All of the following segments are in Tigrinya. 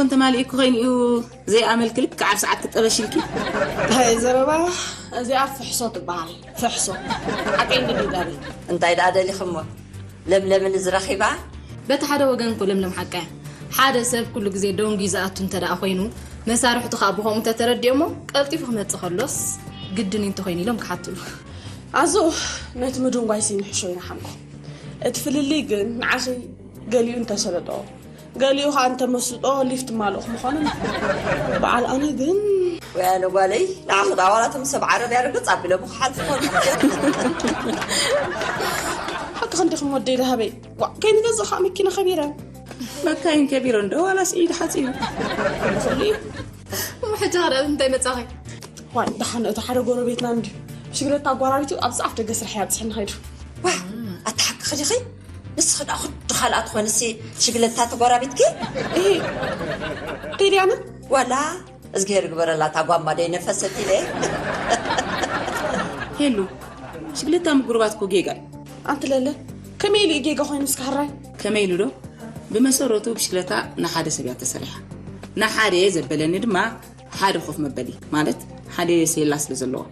እንተ ማሊኡ ክኸይን እዩ ዘይኣመልክ ልክዕ ኣብ ሰዓት ክጠበሽ ኢልኪ። ኣይ ዘረባ፣ እዚኣ ፍሕሶ ትበሃል። ፍሕሶ። ሓቀይ እንድዲ ዳኒ። እንታይ ደኣ ደሊኽሞ? ለምለምን እዚ ረኺባ? በቲ ሓደ ወገን እኮ ለምለም ሓቃ እያ። ሓደ ሰብ ኩሉ ግዜ ደንጉዩ ዝኣቱ እንተ ደኣ ኮይኑ፣ መሳርሕቱ ከኣ ብኸምኡ እንተተረዲኦሞ፣ ቀልጢፉ ክመጽእ ከሎስ ግድን እዩ እንተኾይኑ ኢሎም ክሓትሉ። ኣዙ፣ ነቲ ምድንጓይሲ ንሕሾ ይንሓምኩ። እቲ ፍልልይ ግን ንዓኺ ገሊኡ እንተሰለጦ፣ ገሊኡ ኸኣ እንተመስጦ ሊፍት ማልእኹ ምዃኑ። በዓል ኣነ ግን ወይ ኣነ ጓለይ፣ ንዓኺ ደኣ ዋላ እቶም ሰብ ዓረብያ ርግጽ ኣቢሎም ክሓልፉ ኾኑ። ሓቂ ክንዲኹም ወደይ ደሃበይ። ዋ፣ ከይንገዝእ ኸኣ መኪና ከቢረን። መካይን ከቢረን ዶ ዋላስ ኢድ ሓጺቡ? ኩሉ እዩ። እሞ ሕጂ ኸ ደኣ እንታይ መጻኺ? ዋይ፣ ደሓን እቲ ሓደ ጎረቤትና እንድዩ ብሽግለታ ኣጓራቢቱ ኣብዚ ኣፍ ደገ ስራሕ ይኣብጽሐና ኸይዱ። ዋ፣ ኣታ ሓቅኺ ዲኺ? ንስኺ ደኣ ኹዲ ካልኣ ትኾንሲ ሽግለታ ተጓራቢትኪ? እሂ፣ ከይድያነ? ዋላ እዝግሄር ግበረላ፣ እታ ጓማ ደይነፈሰት ኢለ። ሄሉ፣ ሽግለታ ምጉርባት እኮ ጌጋ እዩ። ኣንቲ ለለ፣ ከመይ ኢሉ እዩ ጌጋ ኮይኑ እስከ ሕራይ? ከመይ ኢሉ ዶ? ብመሰረቱ ብሽግለታ ንሓደ ሰብ እያ ተሰሪሓ። ንሓደ ዘበለኒ ድማ ሓደ ኮፍ መበሊ፣ ማለት ሓደ ሴላ ስለ ዘለዎ።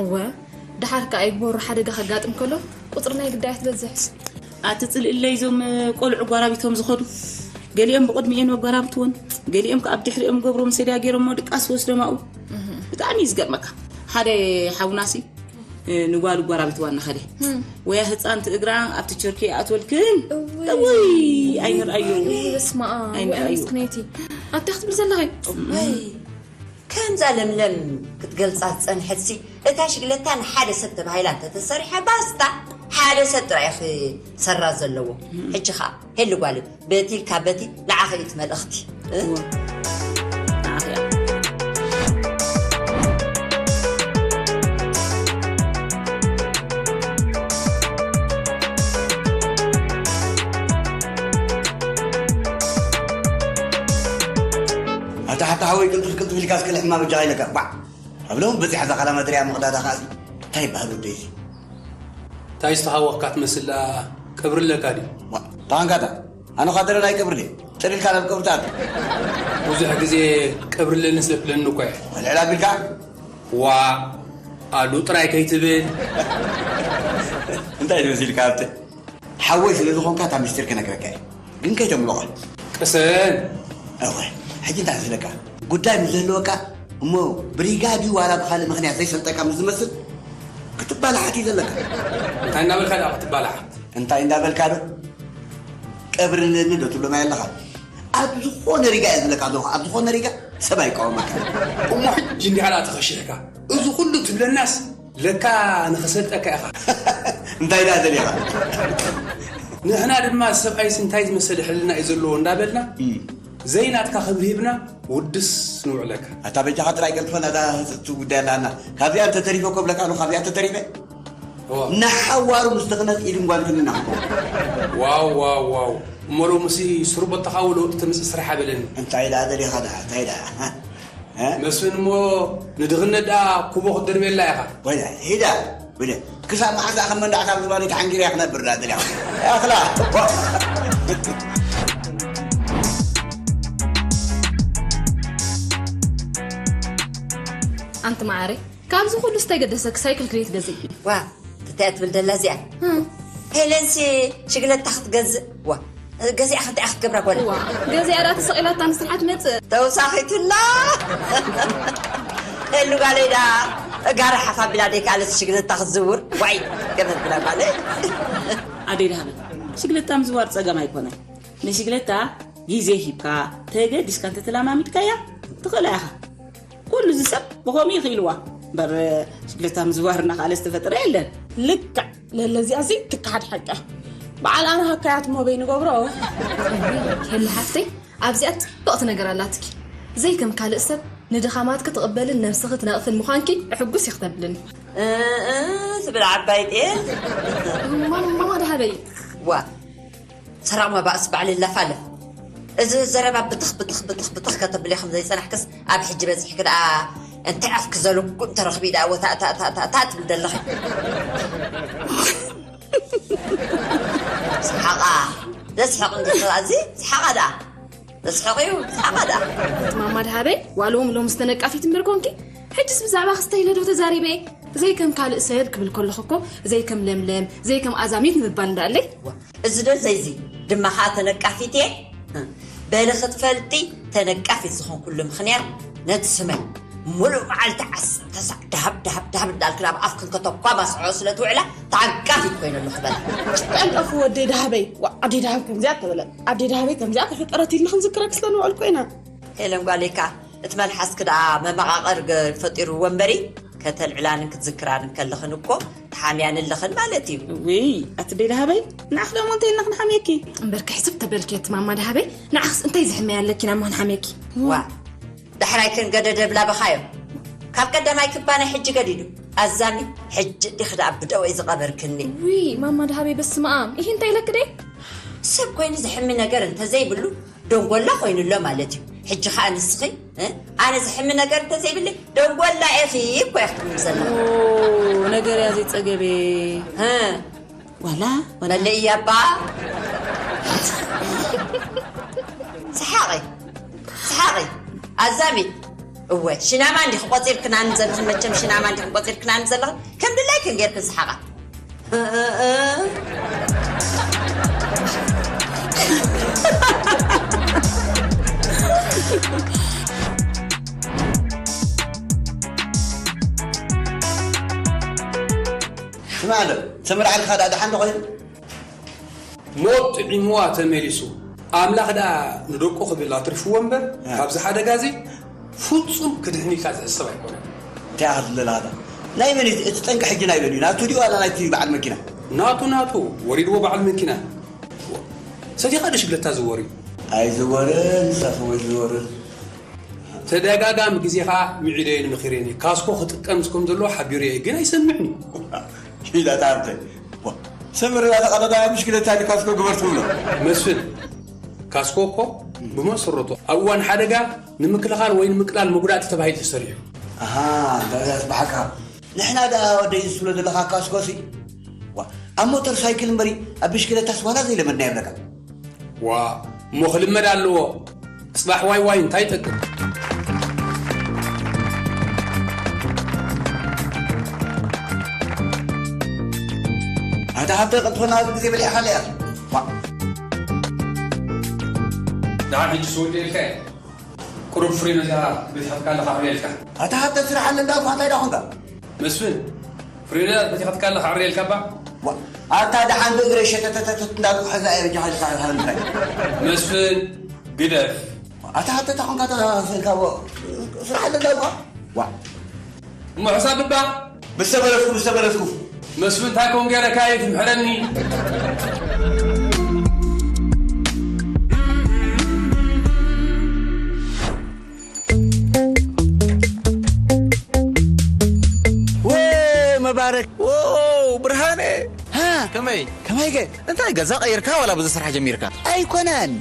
እወ፣ ደሓር ከኣ ይግበሩ ሓደጋ ከጋጥም ከሎ ቁጽሪ ናይ ግዳያት ትበዝሕስ። ኣቲ ጽልእለይ እዞም ቆልዑ ጓራቢቶም ዝኸዱ። ገሊኦም ብቕድሚኤን ኣጓራብትወን፣ ገሊኦም ከኣ ኣብ ድሕሪኦም ገብሮም ሰድያ ገይሮሞ ድቃስ ወስዶም ኣብኡ። ብጣዕሚ እዩ ዝገርመካ። ሓደ ሓውናሲ፣ እ፣ ንጓሉ ጓራቢትዋ እናኸደ። እም። ወያ ህፃን ትእግራ ኣብቲ ቸርኪ ይኣትወልክን። እውይ። እውይ፣ ኣይንርኣዮ። እውይ፣ በስመ ኣብ። ኣይንርኣዮ። እውይ፣ ምስክነይቲ። ኣታ ክትብል ዘለኺ? እውይ። ከምዛ ለምለም ክትገልጻ ዝጸንሐትሲ፣ እታ ሽግለታ ንሓደ ሰብ ተባሂላ እንተተሰሪሓ፣ ባስታ ሓደ ሰብ ጥራይ እዩ ክሰራ ዘለዎ። ሕጂ ኸኣ፣ ሄሉ ጓለይ፣ በቲ ኢልካ በቲ ንዓኺ እዩ እቲ መልእኽቲ። እወ። ንዓኺ እያ። ኣታ ሓታ ሓወይ ቅልጥፍ ቅልጥፍ ኢልካ እስከ ልሕማ በጃኻ ኢለካ። ቧዕ! ኣብ ሎም በዚሓ እዛ ካላማትሪያ ምቕዳዳ ከኣ እንታይ ይበሃል ወደይ እዚ? እንታይ ዝተሃወኽካ ትመስል ደኣ? ቀብሪ ኣለካ ድዩ? ዋ፣ ተቓንካታ። ኣነ ኳ ደረን ኣይቀብርን እየ። ጥር ኢልካ ናብ ቀብሪ ትኣቱ። ብዙሕ ግዜ ቀብሪ ኣለኒ ስለ ትብለኒ እኮ እየ። ልዕል ኣቢልካ? ዋ፣ ኣሉ ጥራይ ከይትብል። እንታይ ትመስል ኢልካ ኣብቲ? ሓወይ ስለ ዝኾንካ እታ ሚስጢር ክነግረካ እየ። ግን ከይተምልቖ። ቅሰን። እወ፣ ሕጂ እንታይ ዝለካ? ጉዳይ ምስ ዘለወካ እሞ ብሪጋ ድዩ ዋላ ብኻልእ ምኽንያት ዘይሰልጠካ ምስ ዝመስል ክትባላሓት እዩ ዘለካ። እንታይ እናበልካ ደኣ ክትባላሓት? እንታይ እንዳበልካ ዶ? ቀብሪ ኣለኒ ዶ ትብሎ ማይ ኣለኻ? ኣብ ዝኾነ ሪጋ እየ ዝብለካ ዘለኹ፣ ኣብ ዝኾነ ሪጋ ሰብ ኣይቃወመካ። እሞ ሕጂ እንዲኻ ደኣ ተኸሺሕካ። እዚ ኩሉ ትብለናስ ለካ ንኽሰልጠካ ኢኻ። እንታይ ደኣ ደሊኻ? ንሕና ድማ ሰብኣይስ እንታይ ዝመሰለ ሕልና እዩ ዘለዎ እንዳበልና እም። ዘይናትካ ክብሪ ሂብና ውድስ ንውዕለካ። ኣታ በጃኻ ጥራይ ቀልጥፈና እታ ህጽጽቲ ጉዳይ ኣላና። ካብዚኣ እንተተሪፈ እኮ ብለካ ኣሎ፣ ካብዚኣ እንተተሪፈ። ኦ። ንሓዋሩ ምስ ተኽነት ኢድን ጓንትን ኢና። ዋው፣ ዋው፣ ዋው። እሞ ሎምሲ ስሩዕ ቦታኻ ለውጢ ተምጽእ ስራሕ በለኒ። እንታይ ደኣ ደሊኻ ደኣ፣ እንታይ ደኣ? እ? መስፍን እሞ ንድኽነት ደኣ ኩቦ ክትደርብየላ ኢኻ። ወይዳ፣ ሂዳ፣ ወይዳ። ክሳብ መዓስ ደኣ ከም መንዳዕካ ኣብ ዝባነይ ተሓንጊረያ ክነብር ደኣ ደሊኻ? ያኽላ። ኣንቲ መዓረይ፣ ካብዚ ኩሉ ስታይ ገደሰኪ ሳይክል ክደይ ትገዝኢ? ዋ፣ እንታይ እያ ትብል ደላ እዚኣ? እም። ሄለንሲ ሽግለታ ክትገዝእ? ዋ፣ ገዚኣ ከ እንታይ ክትገብራ ጓል? ዋ፣ ገዚኣ ደኣ ተሰቒላታ ንስርሓ ትመጽእ። ተውሳኺትላ። ሄሉ ጓለይ ደኣ ጋራ ሓፍ ኣቢላ ደይከኣለት ሽግለታ ክትዝውር? ዋይ፣ ገመት ብላ ጓለይ። ኣደይ ደሃበ፣ ሽግለታ ምዝዋር ጸገም ኣይኮነን። ንሽግለታ ግዜ ሂብካ፣ ተገዲስካ እንተተላማሚድካያ፣ ትኽእላ ኢኻ። ኩሉ እዚ ሰብ ብኸምኡ ይኽኢልዋ። እምበር ሽግለታ ምዝዋር እናኸኣለ ዝተፈጠረ የለን። ልክዕ ለለ እዚኣ እዚ ትከሓድ ሓቂ እያ። በዓል ኣነ ሃካያት እሞ በይ ንገብሮ። ሄሉ ሓፍተይ፣ ኣብዚኣ ጽብቕቲ ነገር ኣላትኪ። ዘይከም ካልእ ሰብ ንድኻማትኪ ትቕበልን ነብስኺ ትነቕፍን ምዃንኪ እሕጉስ እዩ ክተብልኒ። እ፣ እ፣ ትብል ዓባይ ጤል። እማ፣ እማ፣ ደሃበይ። ዋ፣ ሰራቕ መባእስ ባዕሊ ለፋልፍ። እዚ ዘረባ ብትኽ፣ ብትኽ፣ ብትኽ፣ ብትኽ ከተብልዮ ከም ዘይጸናሕክስ ኣብ ሕጂ በጺሕኪ ደኣ እንታይ ኣፍኪ ዘለኩ እንተረኽቢ ደኣ ወታ እታ፣ እታ፣ እታ፣ እታ ትብል ዘለኺ። ሰሓቓ። ዘስሕቕ እንዲ እዚ ሰሓቓ ደኣ። ተስሕቕ እዩ። ሰሓቓ ደኣ። ማማ ደሃበይ፣ ዋላ ሎም ሎም ዝተነቃፊት እምበር ኮንኪ። ሕጅስ ብዛዕባ ክስተ ኢለ ዶ ተዛሪበ? ዘይከም ካልእ ሰብ ክብል ከለኹ እኮ፣ ዘይከም ለምለም፣ ዘይከም ኣዛሚት ንምባል እንዳለይ። እዚ ዶ ዘይዚ ድማ ኸዓ ተነቃፊት እየ? በሊ ክትፈልጢ፣ ተነቃፊት ዝኾንኩሉ ምኽንያት ነቲ ስመይ ሙሉእ መዓልቲ ዓሰርተ ሳዕ ዳሃብ፣ ዳሃብ፣ ዳሃብ እንዳልክን ኣብ ኣፍክን ከተኳባስዖ ስለ ትውዕላ፣ ተዓቃፊት ኮይነ ኣለኹ በላ። ጠንቀፉ ወደይ ደሃበይ። ዋ፣ ኣደይ ደሃብ ከምዚኣ ተበለት። ኣደይ ደሃበይ ከምዚኣ ተፈጠረት ኢልና ክንዝክረክ ስለ ንውዕል ኮይና። ሄለን ጓለይ ከኣ፣ እቲ መልሓስኪ ደኣ መመቓቐር ገ-፣ ፈጢርዎ እምበሪ፣ ከተልዕላንን ክትዝክራንን ከለኽን እኮ ተሓምያን ኣለኽን ማለት እዩ። ውይ፣ ኣቲ ኣደይ ደሃበይ፣ ንዓኽ ደሞ እንታይ ኢልና ክንሓምየኪ? እምበር ክሕስብ ተበልኪ፣ እቲ ማማ ደሃበይ፣ ንዓኽስ እንታይ ዝሕመያ ኣለኪ ናሞ ክንሓምየኪ? ዋ፣ ዳሕራይ ከን ገደደ ብላበኻዮ። ካብ ቀዳማይ ክባነ ሕጂ ገዲዱ። ኣዛሚ፣ ሕጂ ዲኺ ደኣ ብደወይ ዝቐበርክኒ? ውይ፣ ማማ ደሃበይ፣ በስመ ኣብ። ይሄ እንታይ ኢለክ ደይ? ሰብ ኮይኑ ዝሕሚ ነገር እንተዘይብሉ፣ ደንጎላ ኮይኑ ኣሎ ማለት እዩ። ሕጂ ኸኣ ንስኺ፣ እ? ኣነ ዝሕሚ ነገር እንተዘይብለይ፣ ደንጎላ ኢኺ እኮ ኢኺ ትብሊ ዘለኺ። ኦ፣ ነገር እያ ዘይጸገበ። እ። ዋላ፣ ዋላ። መለይ እያ እባ። ሰሓቒ፣ ሰሓቒ። ኣዛሚት። እወ፣ ሽናማ እንዲኺ ቆጺርክናኒ ዘለኽን፣ መቸም ሽናማ እንዲኺ ቆጺርክናኒ ዘለኽን፣ ከም ድላይክን ጌርክን ሰሓቓ። እ፣ እ፣ እ። ስማዕ ኣሎ፣ ሰመር ዓልኻ ደኣ ደሓን ዶ ኮይኑ? ሞት ጥዒምዋ ተመሊሱ፣ ኣምላኽ ደኣ ንደቁ ክብል ኣትሪፍዎ እምበር፣ እ። ካብዚ ሓደጋ እዚ ፍጹም ክድሕን ኢልካ ዝሕሰብ ኣይኮነን። እንታይ ኢኻ ትብል ዘለኻ? ናይ መን እዩ እቲ ጠንቂ ሕጂ ናይ መን እዩ? ናቱ ድዩ ዋላ ናይቲ በዓል መኪና? ናቱ፣ ናቱ፣ ወሪድዎ በዓል መኪና። ሰቲኻ ዶ ሽግለታ ዝወር እዩ? ኣይዝወርን፣ ሳኽወ ዝወርን። ተደጋጋሚ ግዜ ኸዓ ምዒደዮን መኺረዮን እየ። ካስኮ ክጥቀም ከም ዘለዎ ሓቢረዮ እየ፣ ግን ኣይሰምዕን እዩ። ኢላ እታ ሃብተ። ዋ፣ ሰመር እናተቐደዳ ብሽክለታ ድዩ ካስኮ ግበር ትብሎ? መስፍን፣ ካስኮ እኮ ብመሰረቱ ኣብ እዋን ሓደጋ ንምክልኻል ወይ ንምቅላል መጉዳእቲ ተባሂሉ ተሰሪሑ። ኣሃ፣ እንዳ ያስ ብሓቃ። ንሕና ደኣ ወደይ ዝብሎ ዘለኻ ካስኮሲ? ዋ፣ ኣብ ሞተር ሳይክል እምበሪ ኣብ ብሽክለታስ ዋላ ዘይለመድና የብለካ። ዋ፣ እሞ ክልመድ ኣለዎ። ጽባሕ ዋይ ዋይ እንታይ ይጠቅም? ኣታ ሃብተ ቅልጥፍና ኣብዚ ግዜ በሊዕኻ ኣለያ። ዋ። ደሓን ሕጂ ስውድ ኢልካ እየ። ቁሩብ ፍሬን እዚኣ ቤት ሓትካ ኣለኻ ኣዕብየልካ። ኣታ ሃብተ ስራሕ ኣለ እንዳ እኳ እንታይ ደኣ ኾንካ? መስፍን፣ ፍሬን እዚኣ ቤት ሓትካ ኣለኻ ኣዕብየልካ እባ። ዋ፣ ኣታ ደሓን ብእግረ ሸተተተተት እንዳልኩ ሕዛ እየ በጃኻ ኢልካ ኢኻ እንታይ? መስፍን፣ ግደፍ። ኣታ ሃብተ እንታይ ኾንካ ተሰልካ? ዋ፣ ስራሕ ኣለ እንዳ እኳ? ዋ። እሞ ሕሳብ እባ። ምስ ተመለስኩ፣ ምስ ተመለስኩ። መስፍን፣ እንታይ ኮን ገይረካ እዩ ትምሕረኒ? ወ መባረክ። ዎ፣ ብርሃነ። ሃ? ከመይ? ከመይ ገ? እንታይ ገዛ ቀይርካ ዋላ ብዙ ስራሕ ጀሚርካ? ኣይኮነን።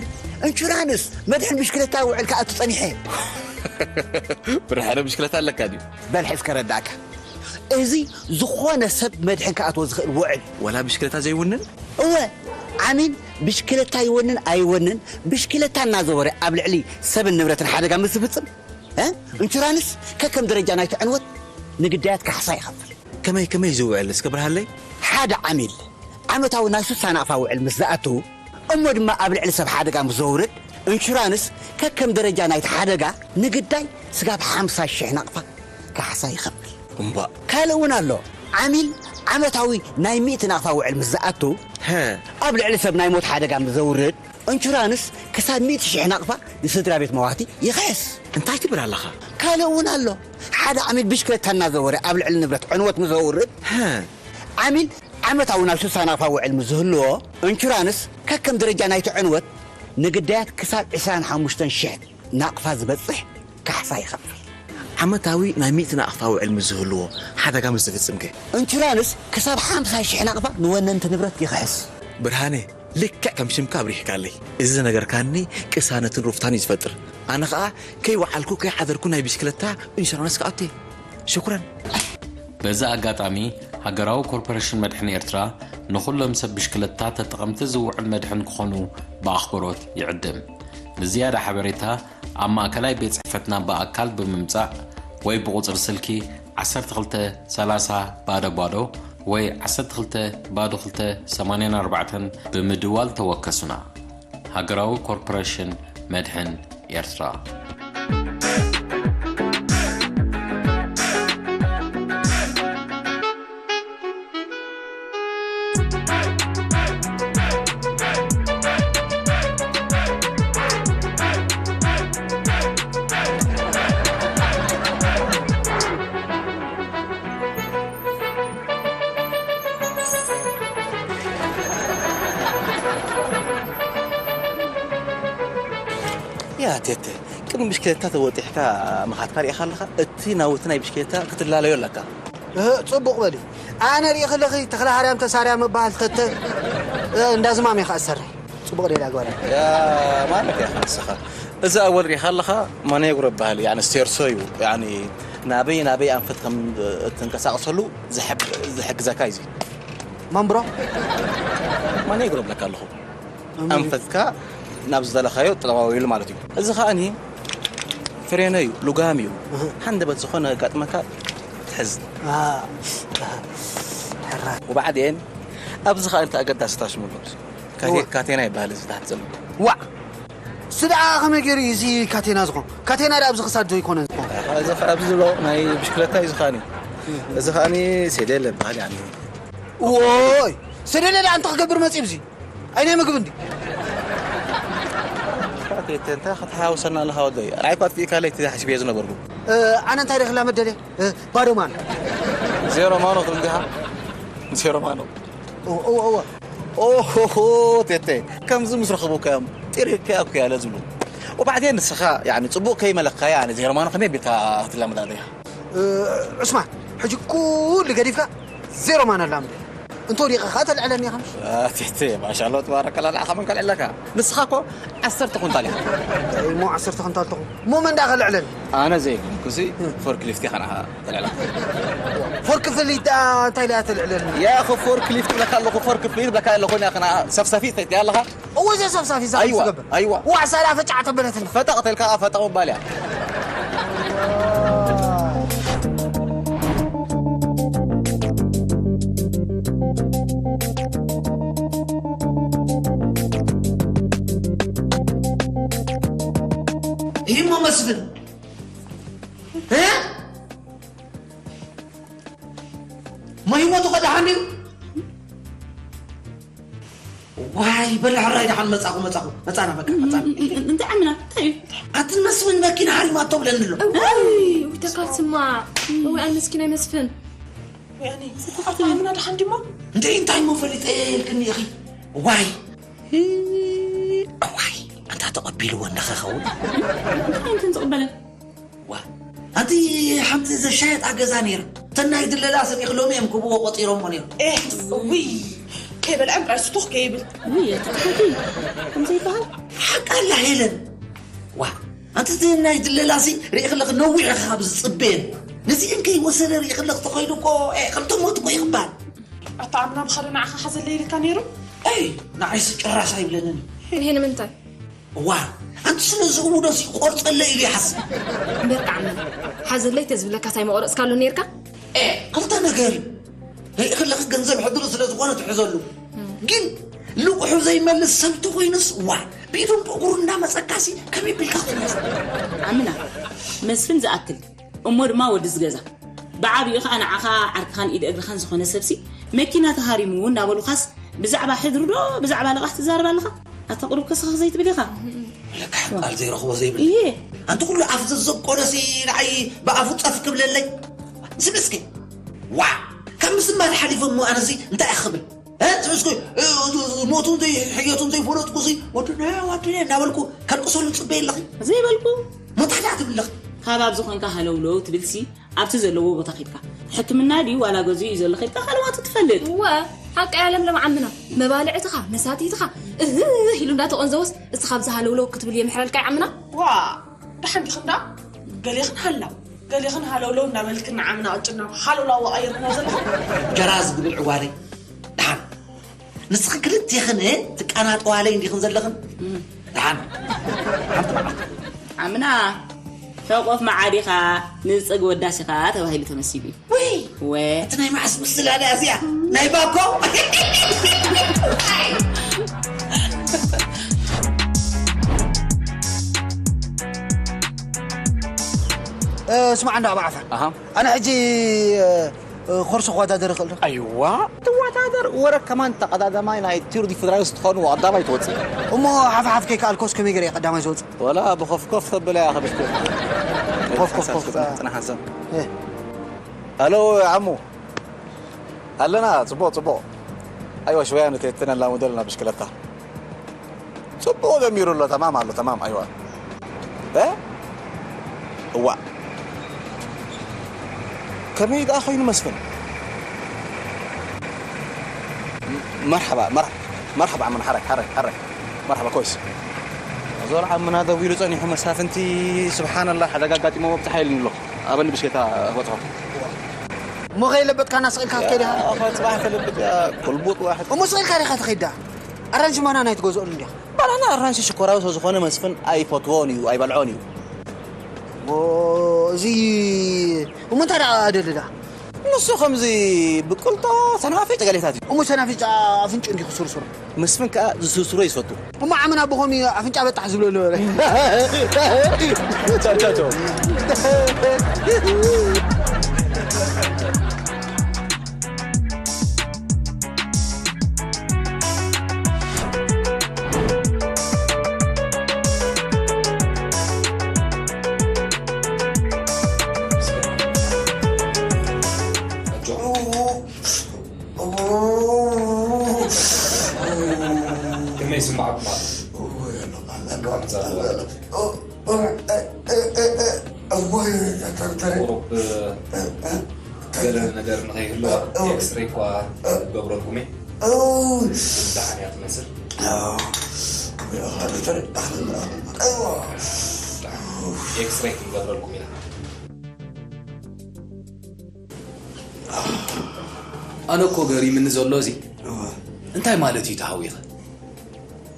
ኢንሹራንስ መድሕን ብሽክለታ ውዕል ክኣቱ ጸኒሐ። ብርሃነ ብሽክለታ ኣለካ ድዩ? በል ሕዝ ከረዳእካ። እዚ ዝኾነ ሰብ መድሕን ክኣትዎ ዝኽእል ውዕል። ዋላ ብሽክለታ ዘይውንን? እወ፣ ዓሚል ብሽክለታ ይወንን ኣይወንን፣ ብሽክለታ እናዘወረ ኣብ ልዕሊ ሰብን ንብረትን ሓደጋ ምስ ዝፍጽም፣ እ? ኢንሹራንስ ከከም ደረጃ ናይቲ ዕንወት ንግዳያት ካሕሳ ይኸፍል። ከመይ፣ ከመይ ዝውዕል እስከ ብርሃለይ? ሓደ ዓሚል ዓመታዊ ናይ ሱሳ ናቕፋ ውዕል ምስ ዝኣቱ፣ እሞ ድማ ኣብ ልዕሊ ሰብ ሓደጋ ምስ ዘውርድ፣ ኢንሹራንስ ከከም ደረጃ ናይቲ ሓደጋ ንግዳይ ስጋብ ሓምሳ ሽሕ ናቕፋ ካሕሳ ይኸፍል። እምባእ። ካልእ እውን ኣሎ። ዓሚል ዓመታዊ ናይ ሚእቲ ናቕፋ ውዕል ምስ ዝኣቱ፣ ሀ። ኣብ ልዕሊ ሰብ ናይ ሞት ሓደጋ ምስ ዘውርድ፣ ኢንሹራንስ ክሳብ ሚእቲ ሽሕ ናቕፋ ንስድራ ቤት መዋቲ ይኽሕስ። እንታይ ትብል ኣለኻ? ካልእ እውን ኣሎ። ሓደ ዓሚል ብሽክለታ እናዘወረ ኣብ ልዕሊ ንብረት ዕንወት ምስ ዘውርድ፣ ሀ። ዓሚል ዓመታዊ ናይ ሱሳ ናቕፋ ውዕል ምስ ዝህልዎ፣ ኢንሹራንስ ከከም ደረጃ ናይቲ ዕንወት ንግዳያት ክሳብ ዕስራን ሓሙሽተን ሽሕ ናቕፋ ዝበጽሕ ካሕሳ ይኸፍል። ዓመታዊ ናይ ሚእቲ ናቕፋ ውዕል ምስ ዝህልዎ፣ ሓደጋ ምስ ዝፍጽም ከ? ኢንሹራንስ ክሳብ ሓምሳ ሽሕ ናቕፋ ንወነንቲ ንብረት ይኽሕስ። ብርሃነ፣ ልክዕ ከም ሽምካ ኣብሪህካለይ። እዚ ዝነገርካኒ ቅሳነትን ሩፍታን እዩ ዝፈጥር። ኣነ ኸኣ ከይወዓልኩ ከይሓደርኩ ናይ ብሽክለታ ኢንሹራንስ ክኣቱ እየ። ሽኩራን። በዚ ኣጋጣሚ፣ ሃገራዊ ኮርፖሬሽን መድሕን ኤርትራ ንኹሎም ሰብ ብሽክለታ ተጠቐምቲ ዝውዕል መድሕን ክኾኑ ብኣኽብሮት ይዕድም። ንዝያዳ ሓበሬታ ኣብ ማእከላይ ቤት ጽሕፈትና ብኣካል ብምምጻእ ወይ ብቑጽሪ ስልኪ ዓሰርተ ክልተ ሰላሳ ባዶ ባዶ ወይ ዓሰርተ ክልተ ባዶ ክልተ ሰማንያን ኣርባዕተን ብምድዋል ተወከሱና። ሃገራዊ ኮርፖሬሽን መድሕን ኤርትራ። ያ ቴቴ፣ ቅድሚ ብሽክለታ ተወጢሕካ ምኻድካ ርኢኻ ኣለኻ? እቲ ናውቲ ናይ ብሽክለታ ክትላለዮ ኣለካ። እህ፣ ጽቡቕ በሊ። ኣነ ርኢ ከለኺ ተኽለ ሃርያም ተሳርያ ምበሃል ተተ፣ እ፣ እንዳ ዝማም እየ ከኣ ዝሰርሕ። ጽቡቕ ደላ ጓል። ያ ማለት ኢኻ ንስኻ። እዚ ኣወል ርኢኻ ኣለኻ? ማኔግሮ ይበሃል። ያኒ ስቴርሶ እዩ። ያኒ ናበይ ናበይ ኣንፈት ከም እትንቀሳቐሰሉ ዝሕብ-፣ ዝሕግዘካ እዩ እዚ። ማንብሮ? ማኔግሮ እብለካ ኣለኹ። ኣንፈትካ ናብ ዝደለኻዮ ጠዋዊሉ ማለት እዩ። እዚ ከኣኒ ፍሬኖ እዩ፣ ልጓም እዩ። ሃንደበት ዝኾነ ጋጥመካ ትሕዝ። አ፣ ሕራይ። ወባዕዴን ኣብዚ ከኣ እቲ ኣገዳሲ ታሽሙ ኣሎ። ካቴ-፣ እወ። ካቴና ይበሃል እዚ ታሕቲ ዘሎ። ዋዕ! ስድዓ ከመይ ገይሩ እዩ እዚ ካቴና ዝኾን? ካቴና ደኣ ኣብዚ ክሳድ ዘይኮነ ዝኾን? እዚ ከኣ ኣብዚ ዘሎ ናይ ብሽክለታ እዩ እዚ ከኣኒ። እዚ ከኣኒ ሴዴል ይበሃል ያኒ። ዎይ! ሴዴል ደኣ እንታይ ክገብር መጺኡ ኣብዚ? ኣይ ናይ ምግቢ እንዲ። ካቴ፣ እንታይ ከተሓዋውሰና ኣለኻ ወደይ? ራይ እኳ ኣጥፊእካ ለይቲ ሓሲበዮ ዝነበርኩ። እ፣ ኣነ እንታይ ደኣ ክላመድ ደልየ? እ፣ ባዶ ማኖ። ዜሮ ማኖ ትብል ዲኻ? ዜሮ ማኖ። እወ፣ እወ፣ እወ። ኦሆሆ፣ ቴቴ፣ ከምዚ ምስ ረኸቡካ እዮም ጢሪካ እኮ ያለ ዝብሉ። ወባዕዴን ንስኻ፣ ያኒ፣ ጽቡቕ ከይመለኽካያ፣ ኣነ ዜሮ ማኖ ከመይ ቢልካ ክትላመዳ ዲኻ? እ፣ ዑስማን፣ ሕጂ ኩሉ ገዲፍካ ዜሮ ማኖ ኣላምደ። እንተ ወዲቐ ኸኣ ተልዕለኒ ኢኻ ምሽ? ኣቴቴ፣ ማሻኣላህ፣ ተባረከላ፣ ንዓኻ መን ከልዕለካ? ንስኻ እኮ ዓሰርተ ኩንታል ኢኻ። እሞ ዓሰርተ ኩንታል ተኹ-፣ እሞ መን ደኣ ከልዕለኒ? ኣነ ዘይኮንኩሲ፣ እ። ፎርክሊፍት ኢኻ ንዓኻ ተልዕለካ። ፎርክፍሊት ደኣ እንታይ ኢላ ተልዕለኒ? ያ፣ እኮ ፎርክሊፍት እብለካ ኣለኹ፣ ፎርክፍሊት እብለካ ኣለኹ፣ ንዓኻ ሰፍሳፊት እንታይ ኣለኻ? እወ፣ እዛ ሰብሳፊ እዛ ኣይዋ፣ ትገብር። ኣይዋ። ዋዕሳ ደኣ ፈጫዕ ተበለትና። ፈጠቕ ተልካ ፈጠቕ ምባል እያ። ይህ እሞ መስፍን፣ እ? መሂሞቱ ከ ደሓን ድዩ? ዋይ፣ በል ሕራይ ደሓን መጻኹ፣ መጻኹ፣ መጻና፣ በቃ፣ መጻና። እንታይ ዓምና? እንታይ እዩ? ኣትን መስፍን መኪና ሃሪማቶ ብለኒ ኣሎ። እዋይ፣ ውይ፣ ተካል ስማ። እዋይ፣ ኣይ መስኪናይ መስፍን። ወያኔ፣ ጽቡቕ ኣታ ዓምና ደሓን ድሞ? እንደ እንታይ እሞ ፈሊጠ ኢልክኒ ኢኺ? ዋይ። ዋይ፣ ኣንታ ተቐቢልዎ እንዳኸኸውን። እንታይ እንትን ዝቕበለን? ዋ፣ ኣንቲ ሓንቲ ዘሻየጣ ገዛ ነይራ። እተን ናይ ድለላ ሰሚኺ ሎሚ እዮም ክብዎ ቆጺሮሞ ነይሮም። ኤህ፣ ውይ፣ ከይበልዐ ጥራይ ስቱኽ ከይብል። ውይ፣ እቲ ትሓቲ ከምዚ ይበሃል? ሓቃ ኣላ ሄለን። ዋ፣ ኣንቲ እቲ ናይ ድለላሲ ርኢ ከለኺ ነዊሕ ኢኻ ካብ ዝጽበየን። ነዚአን ከይወሰደ ርኢ ከለኺ ተኸይዱ እኮ፣ ኤ፣ ከምቶም ሞት እኮ ይኽባል። ኣታ ኣምና ብኸሪ ንዓኻ ሓዘለይ ኢልካ ነይሩ? ኣይ፣ ንዓይሲ ጭራሽ ኣይብለንን። ይሄ ንምንታይ? እዋ፣ ኣንቲ ስለ ዝእውዶሲ ቆርጸለይ ኢሉ ይሓስብ። እምበር ከዓኒ፣ ሓዘለይ ተዝብለካስ ኣይመቑረጽካሉን ነይርካ? ኤ፣ ክልተ ነገር እዩ። ርኢ ከለኺ ገንዘብ ሕድሪ ስለ ዝኾነ ትሕዘሉ። ግን ልቑሑ ዘይመልስ ሰብ ተኾይኑስ፣ እዋ፣ ብኢዱን ብእግሩ እንዳመጸካሲ ከመይ ቢልካ ክትመልሶ? ኣምና፣ መስፍን ዝኣክል፣ እሞ ድማ ወዲ ዝገዛ። ብዓቢኡ ኸኣ ንዓኻ ዓርክኻን ኢድ እግርኻን ዝኾነ ሰብሲ፣ መኪና ተሃሪሙ እናበሉኻስ፣ ብዛዕባ ሕድሪ ዶ ብዛዕባ ልቓሕ ትዛረብ ኣለኻ? ኣታ ቁሩብ ከስኽኽ ዘይትብል ኢኻ? ለካ ቃል ዘይረኽቦ ዘይብል። እየ። ኣንቲ ኩሉ ኣፍ ዘዘቆደሲ ንዓይ ብኣፉ ጸፍ ክብለለይ። ዝም እስኪ። ዋ! ካብ ምስማር ሓሊፈ እሞ ኣነዚ እንታይ እየ ክብል? እ? ዝም እስኪ፣ እ፣ ሞቱን ዘይ-፣ ሕየቱን ዘይፈለጥኩሲ፣ ወድነ፣ ወድነ እናበልኩ ከልቅሰሉ ጽበየ ኣለኺ? ዘይበልኩ? ሞ እንታይ ደኣ ትብል ኣለኺ? ካብ ኣብዚ ኾንካ ሃለውለው ትብልሲ፣ ኣብቲ ዘለዎ ቦታ ኺድካ፣ ሕክምና ድዩ ዋላ ገዝኡ እዩ ዘሎ ኺድካ፣ ሃለዋቱ ትፈልጥ። እወ፣ ሓቂ እያ ለምለም ዓምና። መባልዕትኻ፣ መሳትይትኻ፣ እህ ኢሉ እንዳተቖንዘወስ፣ እስኻ ኣብዚ ሃለውለው ክትብል የምሕረልካ እዩ ዓምና። ዋ፣ ደሓን ዲኽን ደኣ? ገሌኽን ሃላው፣ ገሌኽን ሃለውለው እናበልክን ንዓምና ቅጭና ሃለውላው ኣቐይርና ዘለኹም። ጀራ ዝግብል ዕዋለይ። ደሓን። ንስኽን ክልቴኽን፣ እ፣ ትቃናጠዋለይ እንዲኽን ዘለኽን? እም። ደሓን ሓንቲ መዓልቲ ዓምና ሕቆፍ መዓዲኻ ንጽግ ወዳሲኻ ተባሂሉ ተመሲሉ እዩ። ወይ ወ እቲ ናይ መዓስ ምስላ ድያ እዚኣ? ናይ ባኮ? ስማዕ እንዳ ኣባዓፈር ኣሃ ኣነ ሕጂ ኮርስ ክወዳደር ይኽእል ዶ? ኣይዋ ትወዳደር ወረ ከማን ተቐዳዳማይ ናይ ቲር ዲፈረንስ ትኾኑ ቀዳማይ ትወፅእ። እሞ ሓፍ ሓፍ ከይከኣልኮስ ከመይ ገይረ እየ ቀዳማይ ዝወፅእ? ወላ ብኸፍኮፍ ተብለ ኢኻ ብሽኩ። ኮፍ ኮፍ ኮፍ። ፅና ሓንሰብ። ሃሎ ዓሙ ኣለና። ፅቡቕ ፅቡቕ። ኣይዋ ሽወያ ንተየትነላ ሞደልና ብሽክለታ። ጽቡቕ ጀሚሩ ኣሎ። ተማም ኣሎ። ተማም ኣይዋ። እ? እዋ። ከመይ ደኣ ኮይኑ መስፍን? መርሓባ መርሓባ መርሓባ ዓመና ሓራይ ሓራይ ሓራይ መርሓባ ኮይስ። ዞር ዓምና ደዊሉ ጸኒሑ መሳፍንቲ። ስብሓንላ ሓደጋ ኣጋጢሞ ብጽሓ ኢልኒ ኣሎ። ኣበኒ ብሽከታ ክበጽሖ። እሞ ከይለበጥካና ስቕ ኢልካ ክትከይድ ኢኻ። ኣኸ ጽባሕ ከለብጥ እያ። ኩልቡጥ ዋሕድ። እሞ ስቕ ኢልካ ዲኻ ትኸይድ ደኣ? ኣራንሺ ማና ናይ ትገዝኦሉ እንዲኻ። ባናና ኣራንሺ ሽኮራዊ ስለ ዝኾነ መስፍን ኣይፈትዎን እዩ ኣይበልዖን እዩ። ዎ እዚ እሞ እንታይ ደኣ ኣደልዳ? ንሱ ከምዚ ብቅልጦ ሰናፊጭ ገሌታት እዩ። እሞ ሰናፊጭ ኣፍንጭ እንዲኹ ስርስሮ። መስፍን ከኣ ዝስርስሮ እዩ ዝፈቱ። እሞ ዓመና ብኸምኡ ኣፍንጫ በጣሕ ዝብለሉ በለ። ቻው ቻው ቻው። ከመይ ይስምዓኩም ኣሎ? ቁሩብ ገለ ነገር ንኸይህልዋ ኤክስሬይ እኳ ክገብረልኩም እየ። ደሓን እያ ትመስል። ኤክስሬይ ክንገብረልኩም ኢና። ኣነ እኮ ገሪምኒ ዘሎ እዚ እንታይ ማለት እዩ ተሃዊኸ?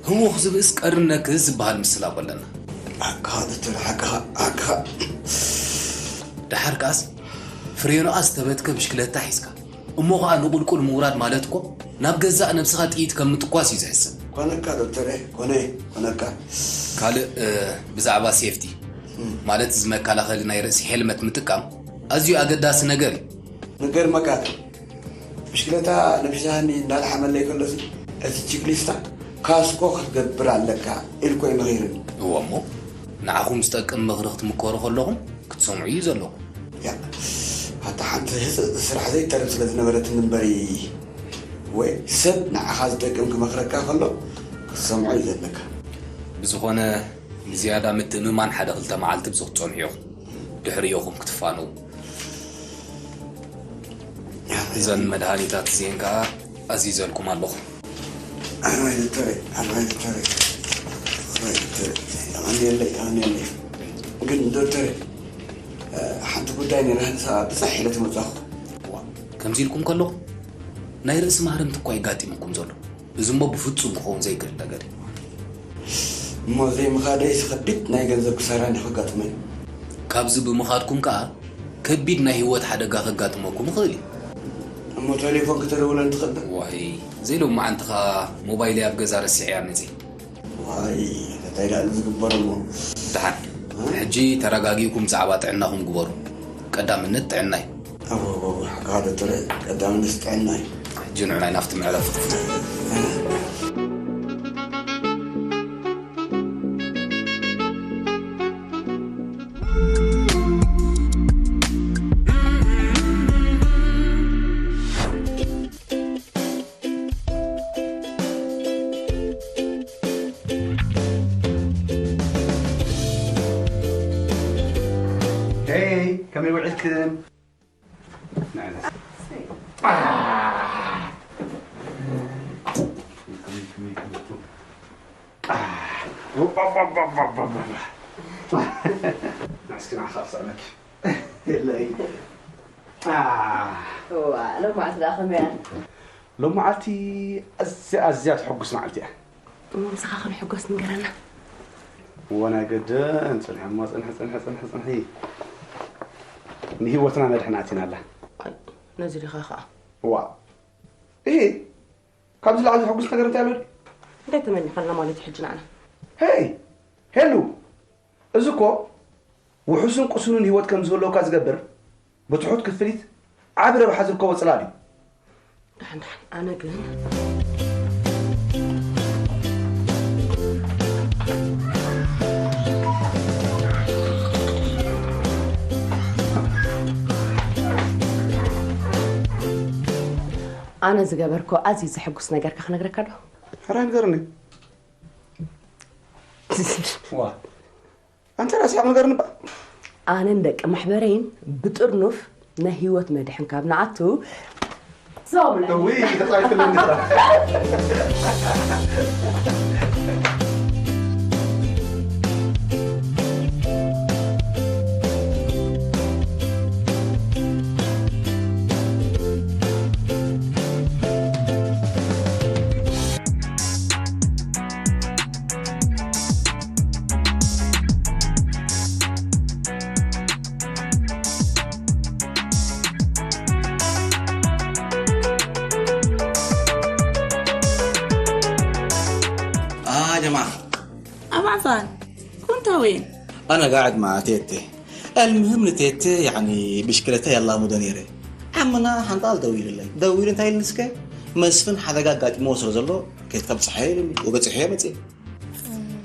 ህውኽ ዝብእስ ቀርኒ ነክህስ ዝበሃል ምስላ እኮ ኣለና። ሓቅኻ ዶክተር፣ ሓቅኻ፣ ሓቅኻ። ደሓር ከኣስ ፍሬኖኣ ዝተበትከ ብሽክለታ ሒዝካ፣ እሞ ኸኣ ንቑልቁል ምውራድ ማለት እኮ ናብ ገዛእ ነብስኻ ጥይት ከም ምትኳስ እዩ ዝሕሰብ። ኮነካ ዶክተረ፣ ኮነ፣ ኮነካ። ካልእ፣ እ፣ ብዛዕባ ሴፍቲ፣ ማለት እዚ መከላኸሊ ናይ ርእሲ ሄልመት ምጥቃም ኣዝዩ ኣገዳሲ ነገር እዩ። ንገርመካ፣ ብሽክለታ ነፊሳኒ እንዳልሓመለይ ከሎሲ፣ እቲ ቺክሊስታ ካስኮ ክትገብር ኣለካ ኢልኮ እዩ መኺሩኒ። እወ እሞ፣ ንዓኹም ዝጠቅም ምኽሪ ክትምከሩ ከለኹም ክትሰምዑ እዩ ዘለኩም። ያ፣ ኣታ ሓንቲ ህጽጽ ስራሕ ዘይተርፍ ስለ ዝነበረትኒ እምበሪ፣ ወይ ሰብ ንዓኻ ዝጠቅም ክመኽረካ ከሎ ክትሰምዖ እዩ ዘለካ። ብዝኾነ፣ ንዝያዳ ምትእምማን ሓደ ክልተ መዓልቲ ኣብዚ ክትጸንሑ ኢኹም። ድሕሪ ኢኹም ክትፋነዉ። እዘን መድሃኒታት እዚኤን ከኣ ኣዚዘልኩም ኣለኹ። ኣማይ ዶክተረይ፣ ኣማይ ዶክተረይ፣ ኣማይ ዶክተረይ፣ የቐንየለይ፣ የቐንየለይ። ግን ዶክተረይ፣ ሓንቲ ጉዳይ ነይራ፣ ንሳ ብጻሕ ኢለ ተመጻኹ። እዋ፣ ከምዚ ኢልኩም ከለኹ፣ ናይ ርእሲ ማህረምቲ እኳ የጋጢመኩም ዘሎ። እዚ እሞ ብፍጹም ክኸውን ዘይክእል ነገር እዩ። እሞ ዘይምኻደይስ ከቢድ ናይ ገንዘብ ክሳራ እንዲ ከጋጥመኒ። ካብዚ ብምኻድኩም ከኣ ከቢድ ናይ ህይወት ሓደጋ ከጋጥመኩም ይኽእል እዩ። እሞ ቴሌፎን ክተደውለን ትኽእል ዶ? ዋይ፣ ዘይሎማዓንቲ ኸኣ ሞባይለይ ኣብ ገዛ ረሲዐያ መጺአ። ዋይ፣ እንታይ ደኣ ዝግበር እሞ። ደሓን፣ ሕጂ ተረጋጊእኩም ብዛዕባ ጥዕናኹም ግበሩ። ቀዳምነት ጥዕና እዩ። ኣወወወ፣ ሓደ ጥረ ቀዳምነት ጥዕና እዩ። ሕጂ ንዑ ናይ ናብቲ መዕረፊ ክፍሊ። Hey, ከመይ ውዒልክን? ንስኪ ንዓኻ ክስዕመኪ። የለይ። እዋ፣ ሎማዓንቲ ደኣ ከመይ እያ? ሎማዓንቲ ኣዝያ፣ ኣዝያ ተሐጉስ መዓልቲ እያ። እሞ ምሳኻ ክንሕጎስ ንገረና። እወ ናይ ግድን ጽንሒ እሞ ጽንሒ ጽንሒ ጽንሒ ጽንሒ ንህይወትና መድሕን ኣቲናላ። ነዚ ዲኻ ኸዓ? ዋ እሂ ካብዚ ላዕሊ ዝሕጉስ ነገር እንታይ ኣሎ ድዩ? እንታይ ተመኒኻልና ማለት እዩ ሕጂ ንዓና? ሄይ ሄሉ፣ እዚ እኮ ውሑስን ቁሱንን ህይወት ከም ዝህልወካ ዝገብር ብትሑት ክፍሊት ዓቢ ረብሓ ዝርከቦ ጽላል እዩ። ደሓን ደሓን ኣነ ግን ኣነ ዝገበርኮ ኣዝዩ ዘሐጉስ ነገርካ ክነግረካ ዶ? ሕራይ ንገርኒ። ዋ ኣንተ ራስያ ነገር ንባ ኣነን ደቂ ማሕበረይን ብጥርኑፍ ናይ ህይወት መድሕን ካብ ንኣቱ ዞብለ እውይ ተጻይፍልኒ ጥራሕ ጀማዓ ኣባዛን ኩንታ ወይን ኣነ ጋዕድ ማዓ ቴቴ ኣልምህም ንቴቴ ያኒ ብሽክለታ የላሙዶ ነይረ ዓምና ሓንጣል ደዊሉለይ ደዊሉ እንታይ ኢልኒ እስከ መስፍን ሓደጋ ኣጋጢምዎ ስለ ዘሎ ከይትካ ብፅሓዮ ኢሉኒ ወበፂሐዮ መፅየ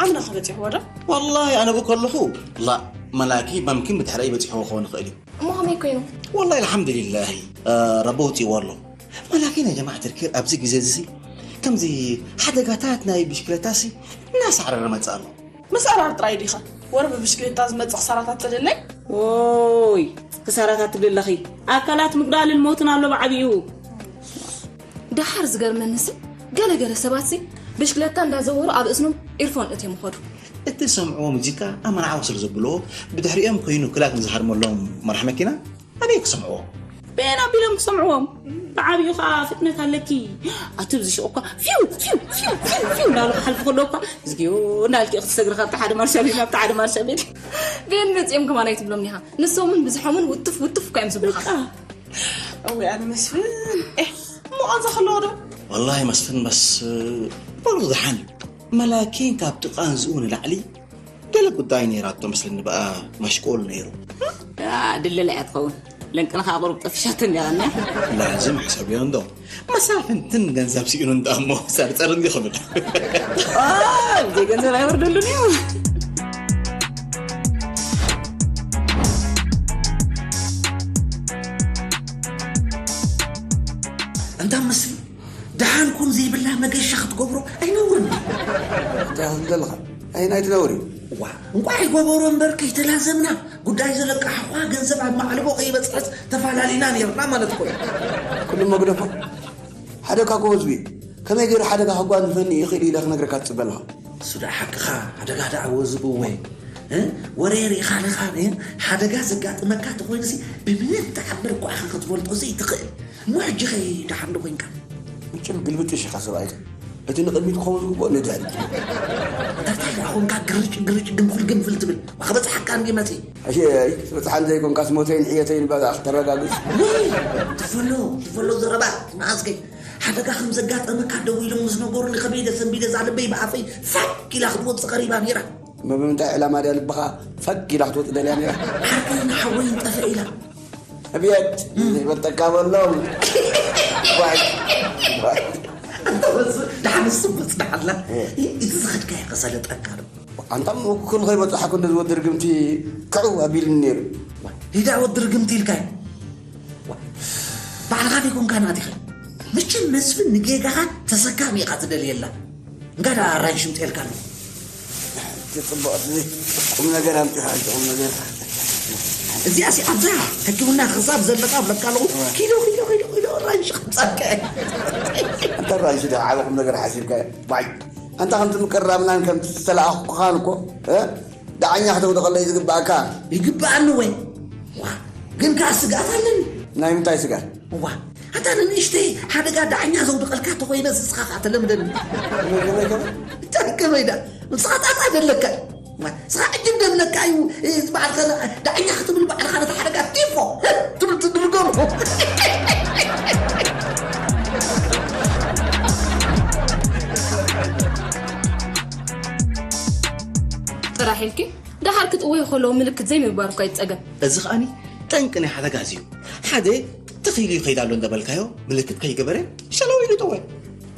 ዓምና ከበፂሕዎ ዶ ወላሂ ኣነ ብኡ ከለኹ ላእ መላኪ መምኪን ብድሕረይ በፂሕዎ ክኸውን ይኽእል እዩ እሞ ከመይ ኮይኑ ወላሂ ኣልሓምድሊላሂ ረቢ ኣውፂእዎ ኣሎ መላኪን ያ ጀማዓ ትርኪር ኣብዚ ግዜ እዚ ከምዚ ሓደጋታት ናይ ብሽክለታሲ እናሳዕረረ መፅእ ኣሎ ምስኣራር ጥራይ ዲኻ ወረ ብብሽክሌታ ዝመጽእ ክሳራታት ተደለይ ዎይ ክሳራታት ትብሊ ኣለኺ ኣካላት ምጉዳልን ሞትን ኣሎ ብዓቢኡ ደሓር ዝገርመንሲ ገለገለ ሰባትሲ ብሽክለታ እንዳዘወሩ ኣብ እዝኖም ኢርፎን እትዮም ኾዱ እቲ ዝሰምዕዎ ሙዚቃ ኣመርዓዊ ስለ ዘብልዎ ብድሕሪኦም ኮይኑ ክላክ ንዝሃርመሎም መራሕ መኪና ኣበይ ክሰምዕዎ? በየን ኣቢሎም ክሰምዕዎም? ብዓብዩ ከዓ ፍጥነት ኣለኪ ኣቲ ብዚ ሽቕ እኳ ፊው ፊው ፊው ፊው ፊው እንዳበሉ ክሓልፉ ከለዉ እኳ እዝግዮ እንዳልኪ ክትሰግሪ ካብቲ ሓደ ማርሻ ቤት ናብቲ ሓደ ማርሻ ቤት በየን መፂኦም ከማን ኣይትብሎም ኒኻ ንሶምን ብዝሖምን ውትፍ ውትፍ እኳ እዮም ዝብሉኻ እወ ኣነ መስፍን እሞ ቃንዛ ከለዎ ዶ ወላሂ መስፍን በስ በሉ ዝሓን መላኪን ካብ ጥቃ ንዝኡ ንላዕሊ ገለ ጉዳይ ነይራቶ መስለኒ ብኣ ማሽቆል ነይሩ። ድለላ እያ ትኸውን። ለንቅንኻ ቁሩብ ጠፊሻቶ እንዲያ ቀኒያ። ላዚ መሕሰብ እዮ እንዶ መሳፍንትን ገንዘብ ስኢኑ እንዳ እሞ ጸርጸር እንዲ ክብል። ብዘይ ገንዘብ ኣይወርደሉን እዩ። እንዳ መስል ደሓንኩም ዘይብላ መገሻ ክትገብሮ ኣይነውርን ድዩ? እንታይ ክትብል ዘለኻ? ኣየናይ እቲ ነውሪ? ዋ እንቋዕ ይገበሮ እምበር ከይተላዘብና ጉዳይ ዘለቃሕኳ ገንዘብ ኣብ ማዕልቦ ከይበፅሐስ ተፈላለና ነይርና ማለት እኮ እዩ። ኩሉ መግደፎ ሓደካ እኮ ህዝቢ ከመይ ገይሩ ሓደጋ ከጓንፈኒ ይኽእል ኢለ ክነግረካ ትፅበ ኣለኻ። እሱ ደኣ ሓቅኻ ሓደጋ ደኣ ወዝብወ ወረ ርኢኻ ኣለኻ ሓደጋ ዘጋጥመካ ተኾይኑሲ ብምንም ተዓምር እኳ ኢኻ ክትፈልጦ ዘይትኽእል እሞ ሕጂ ኸ ደሓን ዶ ኮይንካ? መቸም ግልብጥሽ ኢኻ ሰብኣይካ። እቲ ንቕድሚት ክኸውን ዝግብኦ ንድሕሪት። እንታይ ደኣ ኾንካ ግርጭ ግርጭ ግንፍል ግንፍል ትብል? ክበጽሓካ እንዲ መጺ። ኣሸይ ክትበጽሓን ዘይኮንካስ ሞተይን ሕየተይን ባዛ ክተረጋግጽ። ውይ ትፈሎ ትፈሎ ዘረባ መዓስከይ ሓደጋ ከም ዘጋጠመካ ደዊሎም ምስ ነገሩኒ ከመይ ኢለ ሰንቢደ እዛ ልበይ ብኣፈይ ፋክ ኢላ ክትወጽእ ቀሪባ ነይራ። እሞ ብምንታይ ዕላማ ድያ ልብኻ ፈግ ኢላ ክትወጽእ ደልያ ነይራ? ዓርከይን ሓወይን ጠፍእ ኢላ። ኣብየት ዘይበልጠካ በሎም። ዋይ፣ ዋይ። ኣንታ ወዚ ደሓን ንሱ በጽናሓላ። እቲ ዝኸድካዮ ከሰለጠካ ዶ? ኣንታ እሞ ኩሉ ከይበጽሓኩ እንደዚ ወዲ ርግምቲ ክዕው ኣቢልኒ ነይሩ። ሂዳ ወዲ ርግምቲ ኢልካዮ። ባዕልኻ ዘይኮንካ ናቲኸ። መቸም መስፍን ንጌጋኻ ተሰካሚ ኢኻ ትደልየላ። እንጋዳ ኣራንሽ ምፅኤልካ ኣሎ። ጽቡቕ ቁም ነገር ኣምጺኻ ቁም ነገር እዚኣ ሲ ኣብዛ ሕክምና ክሳብ ዘለካ ብለካ ኣለኹ ኪሎ ኪሎ ኪሎ ኪሎ ኣራንሽ ከምጻልካ እንተ ኣራንሽ ዶ ዓበ ቁም ነገር ሓሲብካ ባይ ኣንታ ከምቲ ምቅራብናን ከምቲ ዝተለኣኽኩኻን እኮ እ ዳዓኛ ክተውድቐለይ ዝግባኣካ ይግባኣኒ ወይ ዋ ግን ከኣ ስግኣት ኣለኒ ናይ ምንታይ ስግኣት እዋ ኣታ ንንእሽተይ ሓደጋ ዳዓኛ ዘውድቐልካ ተኾይነ ስስኻ ከኣ ተለምደኒ እንታይ ከመይ ዳ ንስኻ ጣጣ ዘለካ ስኻ ዕጅብ ደብለካ እዩ። እዚ በዓልካ ዳዕኛ ክትብል ባዕልኻ ነቲ ሓደጋ ቲፎ ትብል ትድርገም። ጥራሕ ኢልኪ ደሓር ክትእወይ ከለዉ ምልክት ዘይምግባር እኳ ይጸገም። እዚ ኸኣኒ ጠንቂ ናይ ሓደጋ እዚ እዩ። ሓደ ትኽ ኢሉ ይኸይድ ኣሎ እንዳበልካዮ ምልክት ከይገበረ ሸለው ኢሉ ጠወ።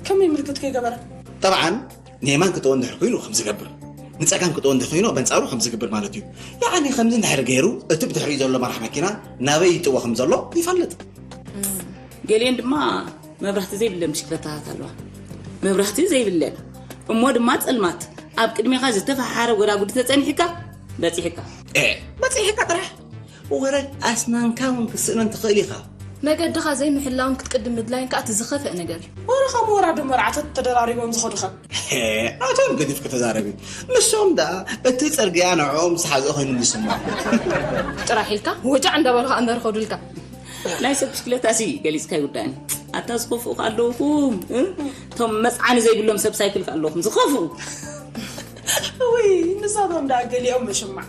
ከመይ ምልክት ከይገበረ? ጠብዓን ንየማን ክጠወ እንድሕር ኮይኑ ከም ዝገብር፣ ንጸጋም ክጠወ እንድሕር ኮይኑ በንጻሩ ከም ዝገብር ማለት እዩ። ያዓኒ ከምዚ እንድሕር ገይሩ እቲ ብድሕሪኡ ዘሎ መራሕ መኪና ናበይ ይጥወ ከም ዘሎ ይፈልጥ። ገሊአን ድማ መብራህቲ ዘይብለን ብሽክለታታት ኣለዋ። መብራህቲ ዘይብለን እሞ ድማ ጸልማት ኣብ ቅድሜኻ ዝተፈሓረ ጎዳጉዲ ተጸኒሕካ በጺሕካ። ኤ በጺሕካ ጥራሕ ወረ ኣስናንካ እውን ክትስእነን ትኽእል ኢኻ። መገድኻ ዘይምሕላውን ክትቅድም ምድላይን ከኣ እቲ ዝኸፍእ ነገር እዩ። ወረ ከም ወራዲ መርዓታት ተደራሪቦም ዝኸዱኻ። ኤ ናቶም ገዲፍኪ ተዛረቢ። ንሶም ደኣ እቲ ጽርግያ ንዕኦም ዝሓዝኦ ኮይኑ ይስምዖም። ጥራሕ ኢልካ ወጃዕ እንዳበሉኻ እምበር ኸዱልካ። ናይ ሰብ ብሽክለታሲ ገሊጽካ ይውዳእኒ። ኣታ ዝኸፍኡ ከኣ ኣለውኹም እ? እቶም መጽዓኒ ዘይብሎም ሰብ ሳይክል ከኣ ኣለውኹም ዝኸፍኡ። ውይ ንሳቶም ደኣ ገሊኦም መሸማዕ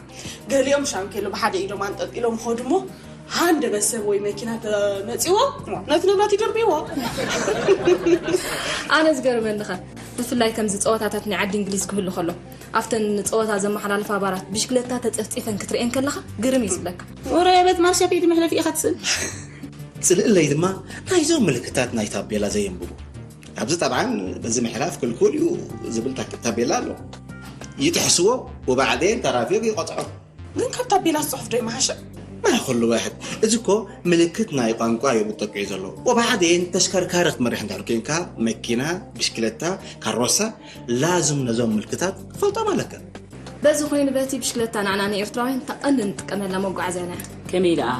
ገሊኦም ሻንኬሎ ብሓደ ኢዶም ኣንጠልጢሎም ኸዱ እሞ ሃንደበት ሰብ ወይ መኪና ተመጺዎ ነቲ ንብረት ይድርብይዎ። ኣነ ዝገርመኒ ኸ ብፍላይ ከምዚ ጸወታታት ናይ ዓዲ እንግሊዝ ክህሉ ከሎ ኣብተን ንጸወታ ዘመሓላልፋ ባራት ብሽክለታ ተጸፍጺፈን ክትርእየን ከለኻ ግርም እዩ ዝብለካ። ወረ በት ማርሻ ከይዲ መሕለፊ ኢኻ ትስእን። ጽልእለይ ድማ ናይዞም ምልክታት ናይ ታቤላ ዘየንብቡ። ኣብዚ ጠብዓን በዚ ምሕላፍ ክልኩል እዩ ዝብል ታክ- ታቤላ ኣሎ። ይጥሕስዎ ወባዕዴን ተራፊቕ ይቐጽዖ። ግን ካብ ታቤላ ዝፅሑፍ ዶ ይመሓሸ? ማይ ኩሉ ዋሕድ እዚ እኮ ምልክት ናይ ቋንቋ እዩ ብጠቂዑ ዘሎ። ወባዕዴን ተሽከርካሪ ክትመርሕ እንድሕር ኮንካ መኪና፣ ብሽክለታ፣ ካሮሳ ላዝም ነዞም ምልክታት ክፈልጦም ኣለካ። በዚ ኮይኑ በቲ ብሽክለታ ንዓና ንኤርትራውያን እታ ቀንዲ ንጥቀመላ መጓዓዝያና እያ። ከመይ ደኣ?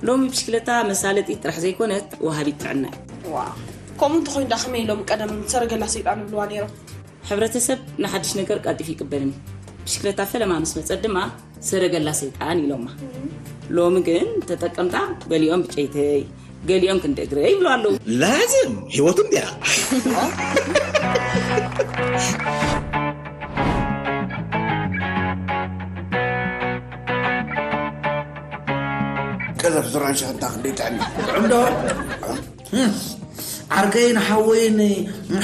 ሎሚ ብሽክለታ መሳለጢት ጥራሕ ዘይኮነት ወሃቢት ጥዕና እያ። ዋው! ከምኡ እንተኾይኑ ደኣ ከመይ ኢሎም ቀደም ሰረገላ ሰይጣን ይብልዋ ነይሮም? ሕብረተሰብ ንሓድሽ ነገር ቀልጢፉ ይቅበልን እዩ። ብሽክለታ ፈለማ ምስ መጸት ድማ ሰረገላ ሰይጣን ኢሎማ። ሎሚ ግን ተጠቀምታ ገሊኦም ብጨይተይ ገሊኦም ክንዲ እግረ ይብሉ ኣለዉ። ላዝም ህይወት እንዲያ። ቀዘፍ ዝራን ሸኽንታ ክንደይ ጥዕና ጥዑም ዶ? ዓርከይን ሓወይን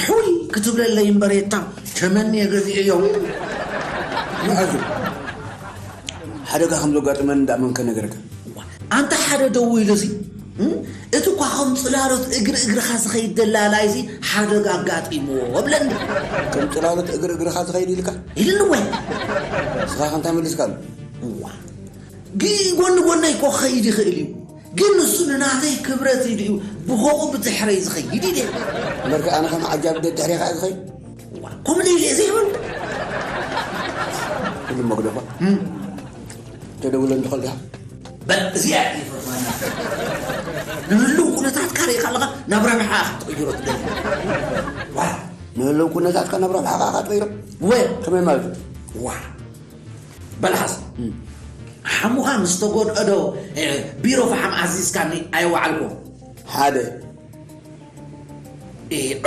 ሕውይ ክትብለለይ እምበር የታ ቸመን እየ ገዚኤዮ። መዓዙ ሓደጋ ከም ዘጋጥመኒ እንዳ መን ከነገረካ? ኣንታ ሓደ ደው ኢሉ እዚ እቲ እኳ ከም ጽላሎት እግሪ እግርኻ ዝኸይድ ደላላይዚ ሓደጋ ኣጋጢምዎ እብለኒ። ከም ጽላሎት እግሪ እግርኻ ዝኸይድ ኢልካ? ኢልኒ ወይ ንስኻ ከ እንታይ መሊስካሉ? እዋ ግን ጎኒ ጎነይ እኮ ክኸይድ ይኽእል እዩ። ግን ንሱ ንናተይ ክብረት ኢሉ እዩ ብኸኡ ብድሕረይ ዝኸይድ ኢለ። እምበርከ ኣነ ከም ዓጃቢ ደድሕሬኻ እየ ዝኸይድ። እዋ፣ ከምኡ ኢለ እየ ዘይበልኩ። ኩሉ መግደፋ ተደውለ እንድኸል ድያ? በል እዚኣ እያ ፈርፋና። ንህልው ኩነታትካ ርኢኻ ኣለኻ ናብ ረብሓ ክትቕይሮ ትደሊ። ዋ፣ ንህልው ኩነታትካ ናብ ረብሓኻ ኢኻ ትቕይሮ? ወ፣ ከመይ ማለት እዩ? ዋ፣ በልሓስ ሓሙኻ ምስ ተጎድኦ ዶ ቢሮ ፈሓም ኣዚዝካኒ ኣየወዓልኩ ሓደ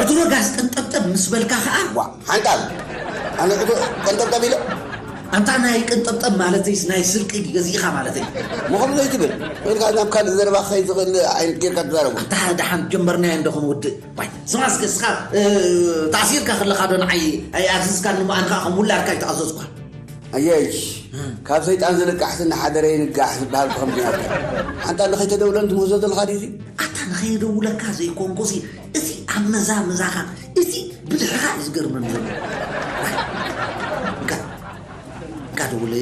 ዕትሮ ጋዝ ቅንጠብጠብ ምስ በልካ ከዓ ዋ ሓንጣል ኣነ ዕትሮ ቅንጠብጠብ ኢለ ኣንታ ናይ ቅንጠብጠብ ማለተይስ ናይ ስርቂ ገዚእኻ ማለተይ ምኸም ዘይትብል ወልካ ናብ ካልእ ዘረባ ክኸይድ ዝኽእል ዓይነት ጌርካ ትዛረቡ ኣንታ ደሓን ጀመርናዮ እንዶ ክንውድእ ዋይ ስማ እስከ እስኻ ተኣሲርካ ከለኻ ዶ ንዓይ ኣይኣዝዝካን ንምኣን ከዓ ከም ውላድካ ኣይተኣዘዝኳ ኣየሽ ካብ ሰይጣን ዝልቃሕስ እናሓደረ ይንጋሕ ዝበሃል ብኸምዚ ናብካ ሓንታ ንኸይተደውለን ትምህዞ ዘለኻ ድዩ ኣታ ንኸየደውለካ ዘይኮንኩሲ እዚ ኣብ መዛ መዛኻ እዚ ብድሕርኻ እዩ ዝገርመኒ ዘሎ እንካ ደውለ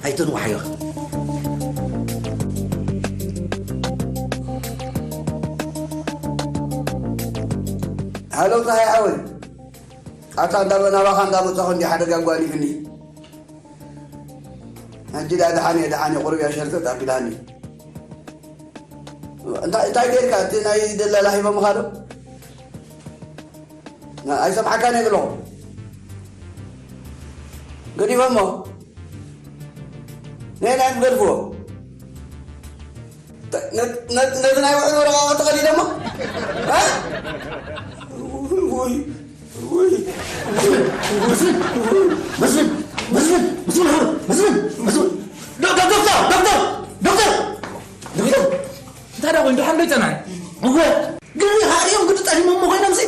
ኣይተንዋሓዮ ሃሎ ፀሃይ ሓወይ ኣታ እንዳ ናባኻ እንዳመፃኹ እንዲ ሓደጋ ኣጓኒፍኒ ሕጂ ዳ ድሓን እየ ድሓን እየ ቁሩብ እያ ሸርጠጥ ኣቢላኒ እንታይ እንታይ ጌርካ እቲ ናይ ደላላ ሂቦምኻ ዶ ኣይሰምዓካን እየ ዘለኹ ገዲፎሞ ነይ ናይ ምገድፍዎ ነዚ ናይ ውዕል ወረቓቕቲ ቀዲዶሞ መስፍን መስፍን መስፍን መስፍን ሕልሚ እሞ ኮይኖም ሲ